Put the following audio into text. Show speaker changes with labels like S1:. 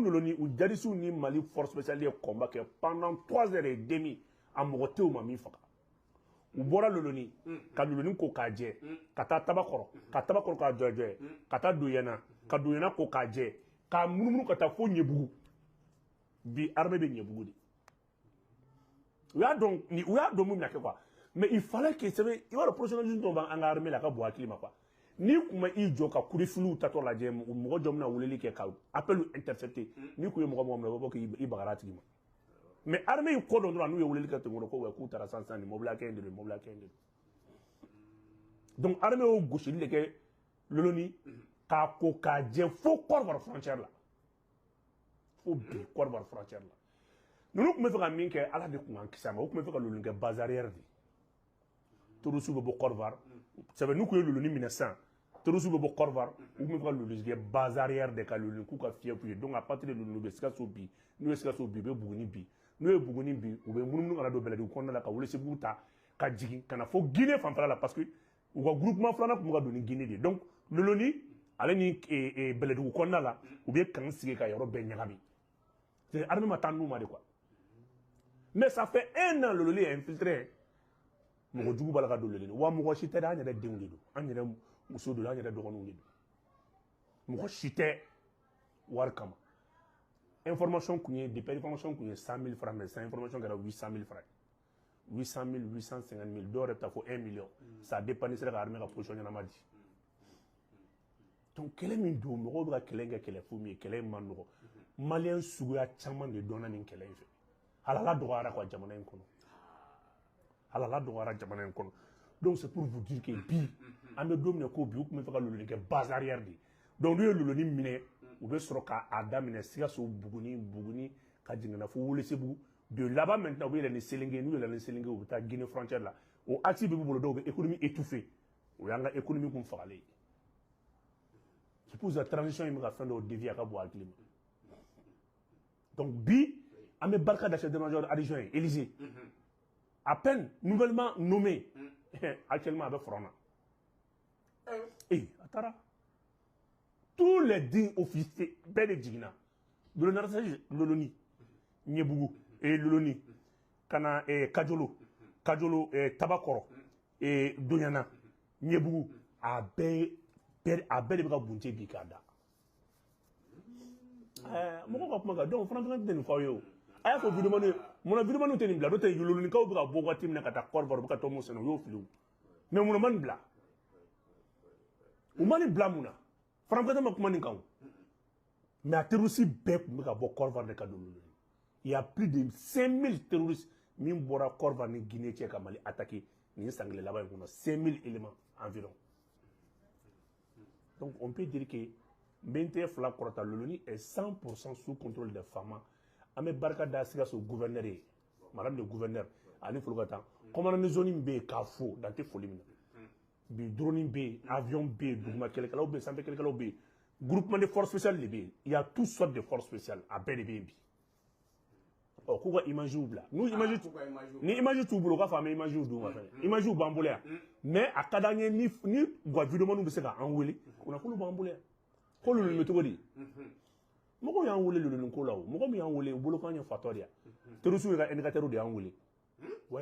S1: Loloni, u djihadistew ni Mali force spéciale ye combat kɛ pendant 3 heures et demie, a mɔgɔ tɛ, u ma min faga. U bɔra Loloni ka Loloni ko k'a jɛ, ka taa Tabakɔrɔ, ka Tabakɔrɔ k'a jɔ jɔ, ka taa Doyana, ka Doyana ko k'a jɛ, k'a munumunu ka taa fo Ɲɛbugu. Bi armée bɛ Ɲɛbugu de. U y'a dɔn ni u y'a dɔn mun bɛna kɛ quoi. Mais il fallait que sɛbɛn, i b'a dɔn, professionnalisme dɔ b'an ka armée la, a ka bon hakili ma quoi. N'i kun ma i jɔ ka kurifiliw tatɔ lajɛ, mɔgɔ jɔn bɛna weleli kɛ ka appel intercepter? N'i kun ye mɔgɔ mɔgɔ minɛ, o bɛ bɔ k'i bagara a tigi ma. Mais armée y'i kɔ dɔn dɔrɔn, n'u ye weleli kɛ ten kɔrɔ ko ouais, k'u taara sisan sisan, nin mobili hakɛ in de don, mobili hakɛ in de don. Donc armée y'o gosili de kɛ Loloni k'a ko k'a jɛ fo Côte d'Ivoire frontière la, fo bi Côte d'Ivoire frontière la. Ninnu tun bɛ fɛ ka min kɛ, Ala de tun k'an kisi a ma. U tun bɛ fɛ ka Loloni kɛ base arrière de ye. Terroristes bɛ bɔ Côte d'Ivoire sɛbɛn, n'u kun ye Loloni minɛ sisan, terroristes bɛ bɔ Côte d'Ivoire, u tun bɛ fɛ ka Loloni kɛ base arrière de, ka Loloni k'u ka fief ye. Donc à partir de Loloni, u bɛ Sikaso bi, n'u ye Sikaso bi, u bɛ Buguni bi, n'u ye Buguni bi, u bɛ munumunu ka na don Bɛlɛdugu kɔnɔna la, ka Welesebugu ta, ka jigin ka na fo Guinée fanfɛla la, parce que u ka groupement filanan tun bɛ ka don ni Guinée de ye. Donc Loloni ale ni Bɛlɛdugu kɔnɔna la, u bɛ camp sigi ka yɔrɔ bɛɛ ɲagami. C'est armée ma taa n'u ma de quoi. Mais ça fait un an, Loloni est infiltré. Mɔgɔ jugu b'a la ka don Loloni wa. Mɔgɔ si tɛ dɛ, an yɛrɛ denw de don, an yɛrɛ muso don, an yɛrɛ dɔgɔninw de don. Mɔgɔ si tɛ, wari kama. Information kun ye, depuis information kun ye 100 000 francs, mais sisan information kɛra 800 000 francs, 800 000, 850 000, dɔw yɛrɛ bɛ taa fo 1 million. Ça dépend ni sera ka armée ka position ɲɛnama di. Donc kɛlɛ min don, mɔgɔw bɛ ka kɛlɛ in kɛ kɛlɛ fu min ye, kɛlɛ in man nɔgɔ. Maliyɛn suguya caman de dɔnna nin kɛlɛ in fɛ. Halala dɔgɔyara quoi jamana in kɔnɔ, halala dɔgɔyara jamana in kɔnɔ. Donc c'est pour vous dire que bi, an bɛ don min na ko bi, u tun bɛ fɛ ka Loloni kɛ base arrière de ye. Donc n'u ye Loloni minɛ, u bɛ sɔrɔ k'a daminɛ Sikaso, Buguni, Buguni ka jigin ka na fo Welesebugu. De là-bas maintenant, u bɛ yɛlɛn ni Selenke. N'u yɛlɛn ni Selenke, u bɛ taa Guinée frontière la. O axe bɛ b'u bolo, dɔw bɛ économie étouffée. O y'an ka économie kun fagalen ye. C'est pour ça transition in bɛ ka fɛn dɔw dévier, a ka bon hakili ma. Donc bi, an bɛ barika da chef d'état-major adjoint ye, Élysée, à peine nouvellement nommé, actuellement a bɛ front na. A taara, tous les dignes officiers bɛɛ de jiginna. Loloni, Ɲɛbugu, Loloni ka na Kajolo, Kajolo, Tabakɔrɔ, Doɲana, Ɲɛbugu, a bɛɛ bɛɛ, a bɛɛ de bɛ ka bunte bi k'a da. Mɔgɔw ka kuma kan. Donc fana tɛ nin fɔ aw ye. O a y'a fɔ vidéoman ye, munna vidéoman tɛ nin bila? N'o tɛ, Lolonikaw bɛ ka bɔ waati min na ka taa Côte d'Ivoire, u bɛ ka tɔmɔ sɛnɛ, u y'o fili o. Mais munna ma nin bila? U ma nin bila mun na? Faranfɛn ma kuma nin kan o. Mais a terroriste bɛɛ tun bɛ ka bɔ Côte d'Ivoire de ka don Loloni. Il y a plus de 5000 terroristes min bɔra Côte d'Ivoire ni Guinée cɛ ka Mali attaquer nin san kelen laban in kɔnɔ, 5000 éléments environ. Donc on peut dire que n bɛ n tɛgɛ fila kɔrɔta, Loloni est 100% sous contrôle des FAMa. An bɛ barika da Sikaso gouverneur ye, madame le gouverneur ani foli ka taa commandant de zone bɛ yen k'a fo, dan tɛ foli min na. Bi drone bɛ yen, avion bɛ yen, duguma kɛlɛkɛlaw bɛ yen, sanfɛ kɛlɛkɛlaw bɛ yen, groupement de forces spéciales de bɛ yen. Il y a toutes sortes de forces spéciales, a bɛɛ de bɛ yen bi. Ɔ, k'u ka image bila, n'u image, ni image t'u bolo, u k'a fɔ an bɛ image d'u ma fɛnɛ. Image b'an bolo yan, mais a ka d'an ye ni u ka vidéoman bɛ se ka an wele, kunnafoniw b'an bolo yan. Ko Loloni bɛ cogo di? Mɔgɔw y'an wele Loloni ko la. O mɔgɔ min y'an wele, u bolo k'an ye fatɔ de ye. Terroristes ka indicateur de y'an wele wa.